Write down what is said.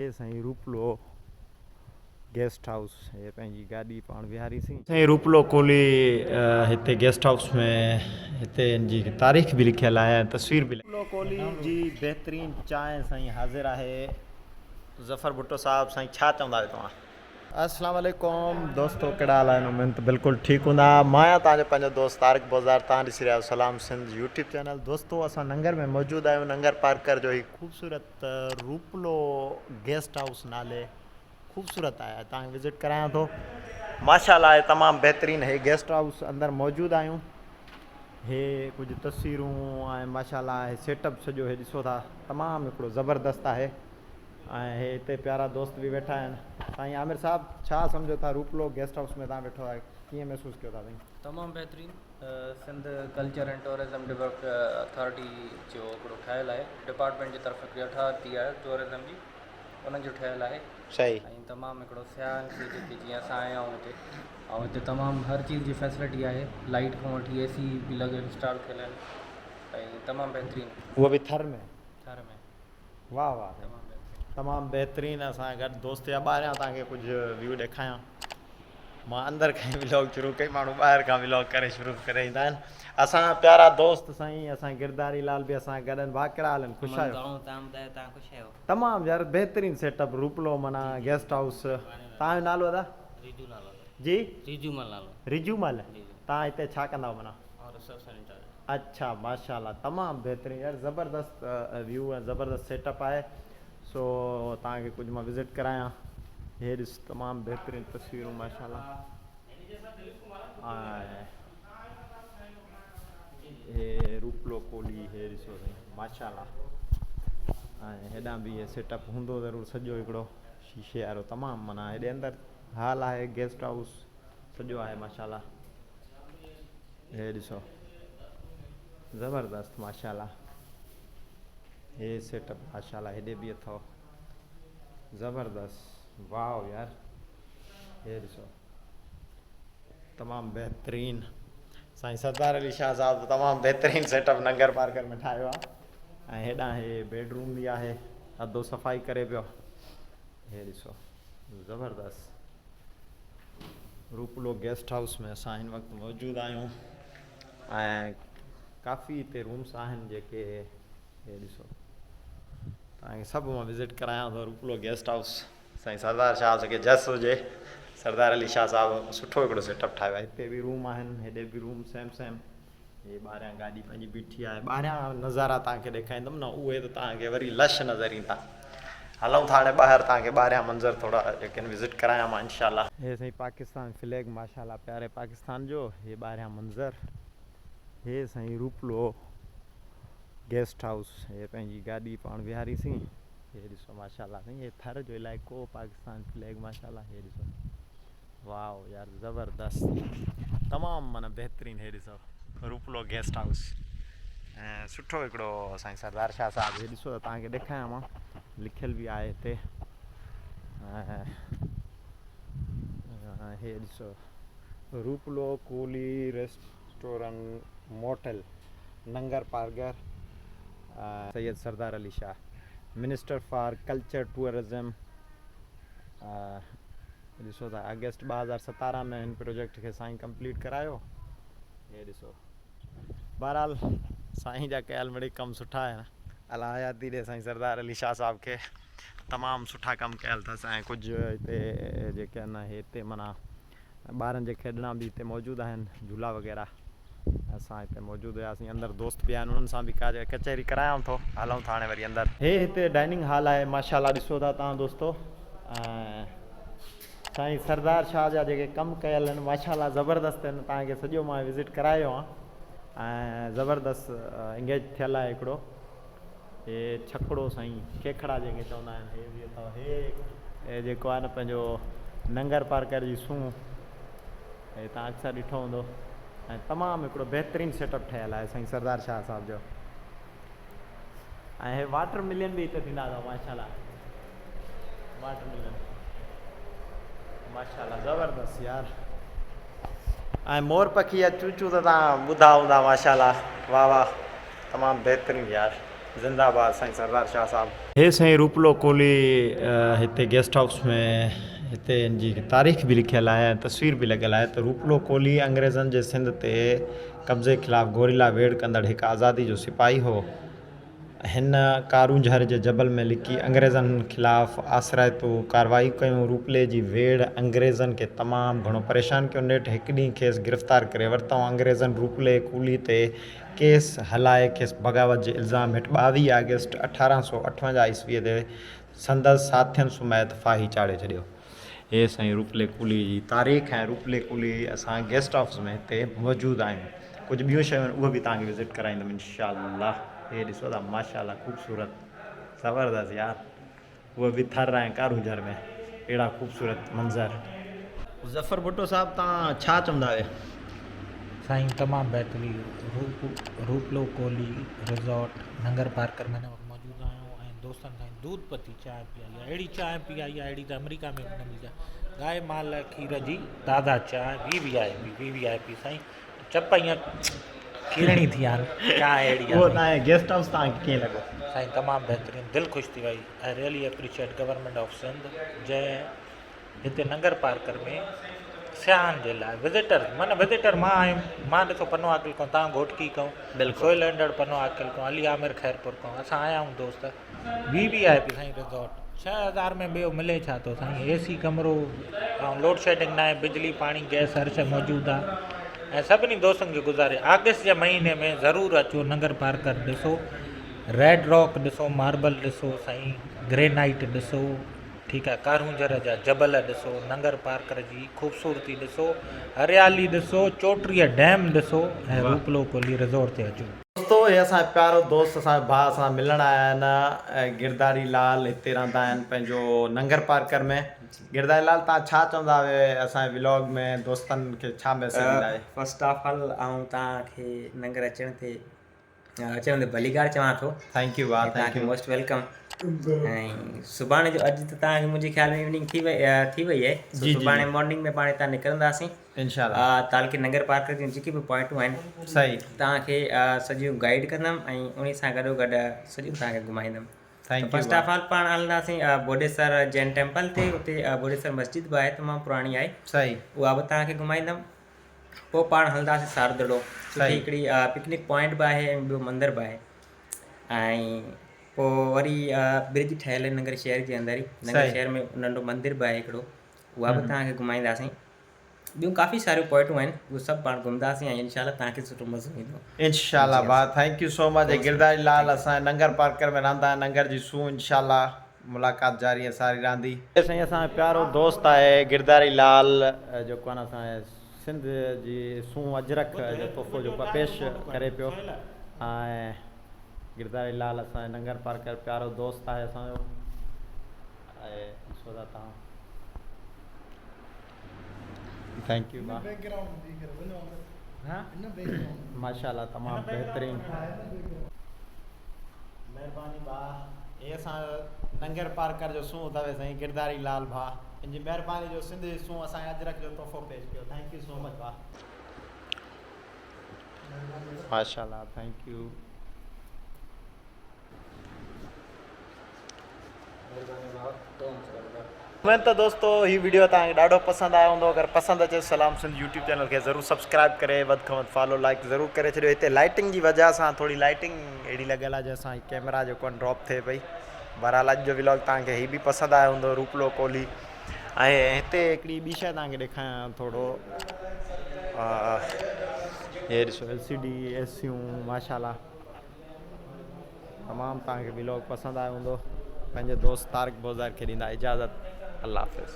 هي سائين Rooplo guest house هي پنهنجي گاڏي پاڻ ويهاريسين. سائين روپلو ڪولهي هتي گيسٽ هائوس ۾ هتي هن جي تاريخ به لکيل آهي ۽ تصوير به. روپلو ڪولهي جي بهترين چانهه سائين حاضر آهي ظفر ڀٽو صاحب سائين ڇا چوندا آهيو توهان. اسلام عليڪم دوستو ڪهڙا حال آهن اميد ته بلڪل ٺيڪ هوندا مان آهيان توهان جو پنهنجو دوست طارق بوزار توهان ڏسي رهيا آهيو سلام سنڌ يوٽيوب چينل دوستو اسان ننگر ۾ موجود آهيون ننگر پارڪر جو هي خوبصورت روپلو گيسٽ هائوس نالي خوبصورت آهي توهان کي وزٽ ڪرايان ٿو ماشاءالله آهي تمام بهترين هي گيسٽ هائوس اندر موجود آهيون هي ڪجهه تصويرون ۽ ماشاءالله هي سيٽ اپ سڄو هي ڏسو ٿا تمام هڪڙو زبردست آهي ۽ هي هتي پيارا دوست به ويٺا آهن. سائين عامر صاحب ڇا سمجهو ٿا روپلو گيسٽ هائوس ۾ توهان ويٺو آهي ڪيئن محسوس ڪيو ٿا سائين. تمام بهترين Sindh culture and tourism authority جو هڪڙو ٺاهيل آهي ڊپارٽمينٽ جي طرف هڪڙي اٿارٽي آهي ٽوئرزم جي انهن جو ٺهيل آهي صحيح. ۽ تمام هڪڙو سياحن کي جيڪي جيئن اسان آيا آهيون هتي ۽ هتي تمام هر چيز جي فيسلٽي آهي لائيٽ کان وٺي اي سي به لڳل انسٽال ٿيل آهن ۽ تمام بهترين. اهو به ٿر ۾. ٿر ۾. واه واه سائين تمام بهترين اسان گڏ دوست يا ٻاهريان توهان کي ڪجهه ويو ڏيکايان مان اندر کان ئي ولاگ شروع ڪئي ماڻهو ٻاهر کان ولاگ ڪري شروع ڪري ايندا آهن اسان پيارا دوست سائين اسان گرداري لال به اسان گڏ آهن ڀاء ڪهڙا حال آهن خوش آهيو تمام يار بهترين سيٽ اپ روپلو معنيٰ گيسٽ هائوس توهان جو نالو ادا جي رجو مل توهان هتي ڇا ڪندا آهيو معنيٰ اڇا ماشاءالله تمام بهترين يار زبردست ويو ۽ زبردست سيٽ اپ آهي سو توهان کي ڪجهه مان وزٽ ڪرايان هي ڏس تمام بهترين تصويرون ماشاءالله ۽ هي روپلو ڪولهي هي ڏسو سائين ماشاءالله ۽ هيڏانهن به هي سيٽ اپ هوندو ضرور سڄو هڪڙو شيشي وارو تمام معنيٰ هيڏي اندر هال آهي گيسٽ هائوس سڄو آهي ماشاءالله هي ڏسو زبردست ماشاءالله هي سيٽ اپ ماشاءالله هيڏي به اٿو زبردست واو يار هي ڏسو تمام بهترين سائين سردار علي شاهه صاحب تمام بهترين سيٽ اپ ننگر پارڪر ۾ ٺاهيو آهي ۽ هيڏانهن هي بيڊ روم به آهي اڌو صفائي ڪري پيو هي ڏسو زبردست روپلو گيسٽ هائوس ۾ اسان هن وقت موجود آهيون ۽ ڪافي هتي رومس آهن جيڪي هي ڏسو توهان کي سڀ مان وزٽ ڪرايان ٿو روپلو گيسٽ هائوس سائين سردار شاهه کي جس هجي سردار علي شاهه صاحب سٺو هڪڙو سيٽ اپ ٺاهيو آهي هتي به روم آهن هيڏي به روم سيم سيم هي ٻاهريان گاڏي پنهنجي بيٺي آهي ٻاهريان نظارا توهان کي ڏيکاريندم نه اهي ته توهان کي وري لش نظر ايندا هلون ٿا هاڻي ٻاهر توهان کي ٻاهريان منظر ٿورا جيڪي آهن وزٽ ڪرايان مان انشاء الله. هي سائين پاڪستان فليگ ماشاء الله پياري پاڪستان جو هي ٻاهريان منظر هي سائين روپلو گيسٽ هائوس هي پنهنجي گاڏي پاڻ ويهاريسين هي ڏسو ماشاء الله سائين هي ٿر جو علائقو پاڪستان فليگ ماشاء الله هي ڏسو واو يار زبردست تمام معنيٰ بهترين هي ڏسو روپلو گيسٽ هائوس ۽ سٺو هڪڙو سائين سردار شاهه صاحب هي ڏسو ته توهان کي ڏيکايان مان لکيل به آهي هتي هي ڏسو Rooplo Kolhi restaurant motel Nagar Parkar Syed Sardar Ali Shah minister for culture tourism ڏسو ته آگسٽ 2017 ۾ هن پروجيڪٽ کي سائين ڪمپليٽ ڪرايو هي ڏسو بهرحال سائين جا ڪيل مڙئي ڪم سٺا آهن الله حياتي ڏي سائين سردار علي شاهه صاحب کي تمام سٺا ڪم ڪيل اٿس ۽ ڪجهه هتي جيڪي آهن هتي معنيٰ ٻارن جي کيڏڻا به هتي موجود آهن جهولا وغيره اسان هتي موجود هياسين اندر دوست به آهن انهن سان به ڪا ڪچهري ڪرايان ٿو هلون ٿا هاڻي وري اندر. هي هتي ڊائننگ هال آهي ماشاءالله ڏسو ٿا توهان دوستو ۽ سائين سردار شاهه جا جيڪي ڪم ڪيل آهن ماشاءالله زبردست آهن توهان کي سڄو مان وزٽ ڪرايو آهي ۽ زبردست انگيج ٿيل آهي هڪڙو هي ڇڪڙو سائين کيکڙا جنهن کي چوندا آهن هي به اٿو هي جيڪو آهي نه پنهنجو ننگر پارڪر جي سونهن هي تان اڪثر ڏٺو هوندو ۽ تمام هڪڙو بهترين سيٽ اپ ٺهيل آهي سائين سردار شاهه صاحب جو ۽ هي واٽر ملين به هتي ٿيندا اٿو ماشاءالله واٽر ملين ماشاءالله زبردست يار ۽ مور پکي جا چوچو ته تان ٻڌا هوندا ماشاءالله واه واه تمام بهترين يار. زنده آباد سائين سردار شاهه صاحب. هي سائين روپلو ڪولهي هتي گيسٽ هائوس ۾ هتي ان جي تاريخ به لکيل آهي ۽ تصوير به لڳل آهي ته روپلو ڪولهي انگريزن جي سنڌ تي قبضي خلاف گوريلا ويڙهه ڪندڙ هڪ آزادي جو سپاهي هو. هن ڪارونجهر جي جبل ۾ لڪي انگريزن خلاف آسرائتو ڪارروائيون ڪيون. روپلي جي ويڙهه انگريزن کي تمام گهڻو پريشان ڪيو. نيٺ هڪ ڏينهن کيس گرفتار ڪري ورتائون. انگريزن روپلي ڪولهي تي ڪيس هلائي کيس بغاوت جي الزام هيٺ 22 آگسٽ 1858 عيسويء تي سندس ساٿين سميت ڦاهي چاڙهي ڇڏيو. هي سائين روپلي ڪولهي جي تاريخ ۽ روپلي ڪولهي اسان گيسٽ هائوس ۾ هتي موجود آهيون ڪجهه ٻيون شيون آهن اهي به توهان کي وزٽ ڪرائيندم انشاء الله هي ڏسو ٿا ماشاء الله خوبصورت زبردست يار اهي به ٿر ۽ ڪارونجهر ۾ اهڙا خوبصورت منظر. ظفر ڀٽو صاحب توهان ڇا چوندا آهيو. سائين تمام بهترين روپلو ڪولهي ريزورٽ ننگر پارڪر ۾ هن وقت موجود آهيون ۽ دوستن سائين دودھ پتي چانهه پياري آهي اهڙي چانهه پياري آهي اهڙي ته آمريڪا ۾ به نه ملندي آهي گائي مال کير جي تازا چانهه V V I P V V I P سائين چپ ائين کيرڻي ٿي ويا آهن چانهه اهڙي آهي اهو تان گيسٽ هائوس تان کي ڪيئن لڳو؟ سائين تمام بهترين دل خوش ٿي وئي I really appreciate government of Sindh جنهن هتي ننگر پارڪر ۾ سياحن جي لاء وزيٽر معنيٰ وزيٽر مان آيم مان ڏسو پنو عاقل کان تان گهوٽڪي کان سهيل انڊڙ پنو عاقل کان علي عامر خيرپور کان اسان آيا آهيون دوست وي وي آء پي سائين ريزورٽ 6000 ۾ ٻيو ملي ڇا ٿو سائين اي سي ڪمرو ۽ لوڊ شيڊنگ ناهي بجلي پاڻي گئس هر شي موجود آهي ۽ سڀني دوستن کي گذاري آگسٽ جي مهيني ۾ ضرور اچو ننگر پارڪر ڏسو ريڊ راڪ ڏسو ماربل ڏسو سائين گرينائيٽ ڏسو ٺيڪ آ ڪارونجهر جا جبل ڏسو ننگر پارڪر جي خوبصورتي ڏسو هريالي ڏسو چوٽيء ڊيم ڏسو ۽ روپلو ڪولهي ريزورٽ تي اچو. دوستو هي اسان جو پيارو دوست اسان جو ڀاء اسان سان ملڻ آيا آهن گرداري لال هتي رهندا آهن پنهنجو ننگر پارڪر ۾ گرداري لال تان ڇا چوندا آهيو اسان جي ولاگ ۾ دوستن کي ڇا ميسيج ڏيندا آهيو. فرسٽ آف آل آئون توهان کي ننگر اچڻ تي اچڻ تي ڀليڪار چوان ٿو. Thank you ڀاء ۽ توهان thank کي you. Most welcome ۽ سڀاڻي جو اڄ ته توهان کي منهنجي خيال ۾ ايوننگ ٿي وئي ٿي وئي آهي سو جي جي سڀاڻي جي مارننگ ۾ پاڻ هتان نڪرنداسين انشاء الله تعلقي ننگر پارڪر جون جيڪي به پوائنٽون آهن صحيح توهان کي سڄيون گائيڊ ڪندم ۽ انهي سان گڏو گڏ سڄو توهان کي گهمائيندم thank you first ڀاء آف آل پاڻ هلنداسين ڀوڏيسر جين ٽيمپل تي اتي ڀوڏيسر مسجد به آهي تمام پراڻي آهي صحيح اها به توهان کي گهمائيندم پوء پاڻ هلنداسين ساردڙو سٺي هڪڙي پڪنڪ پوائنٽ به آهي ۽ ٻيو مندر به آهي ۽ پوء وري برج ٺهيل آهي ننگر شهر جي اندر ئي ننگر شهر ۾ ننڍو مندر به آهي هڪڙو اها به توهان کي گهمائينداسين ٻيون ڪافي ساريون پوائنٽون آهن اهي سڀ پاڻ گهمنداسين ۽ انشاء الله توهان کي سٺو مزو ايندو. انشاء الله ڀاء thank you سو مچ گرداري لال اسان ننگر پارڪر ۾ رهندا آهن ننگر جي سون انشاء الله ملاقات جاري ۽ ساري رهندي. سائين اسان جو پيارو دوست آهي گرداري لال جيڪو آهي نه اسان جي سنڌ جي سون اجرڪ جو تحفو جيڪو آهي پيش ڪري پيو ۽ گرداري لال اسان جو ننگر پارڪر پيارو دوست آهي اسان جو ۽ ڏسو ٿا تهان thank you ماشاء الله تمام بهترين. مهرباني ڀاء هي اسان جو ننگر پارڪر جو سونهن اٿوي سائين گرداري لال ڀاء ان جي مهرباني جو سنڌ جي سونهن اسان کي اجرڪ جو تحفو پيش ڪيو thank you سو مچ ڀاء. ماشاءالله thank you. اميد ته دوستو هي ويڊيو توهان کي ڏاڍو پسند آيو هوندو اگر پسند اچي سلام سنڌ يوٽيوب چينل کي ضرور سبسڪرائب ڪري وڌ کان وڌ فالو لائڪ ضرور ڪري ڇڏيو هتي لائٽنگ جي وجه سان ٿوري لائٽنگ اهڙي لڳل آهي جنهن سان هي ڪيمرا جيڪو آهي ڊراپ ٿئي پئي بهرحال اڄ جو ولاگ توهان کي هي به پسند آيو هوندو روپلو ڪولهي ۽ هتي هڪڙي ٻي شي توهان کي ڏيکاريان ٿورو هي ڏسو ايل سي ڊي اي سيون ماشاءالله تمام توهان کي ولاگ پسند آيو هوندو پنهنجي دوست طارق بوزار کي ڏيندا اجازت الله حافظ.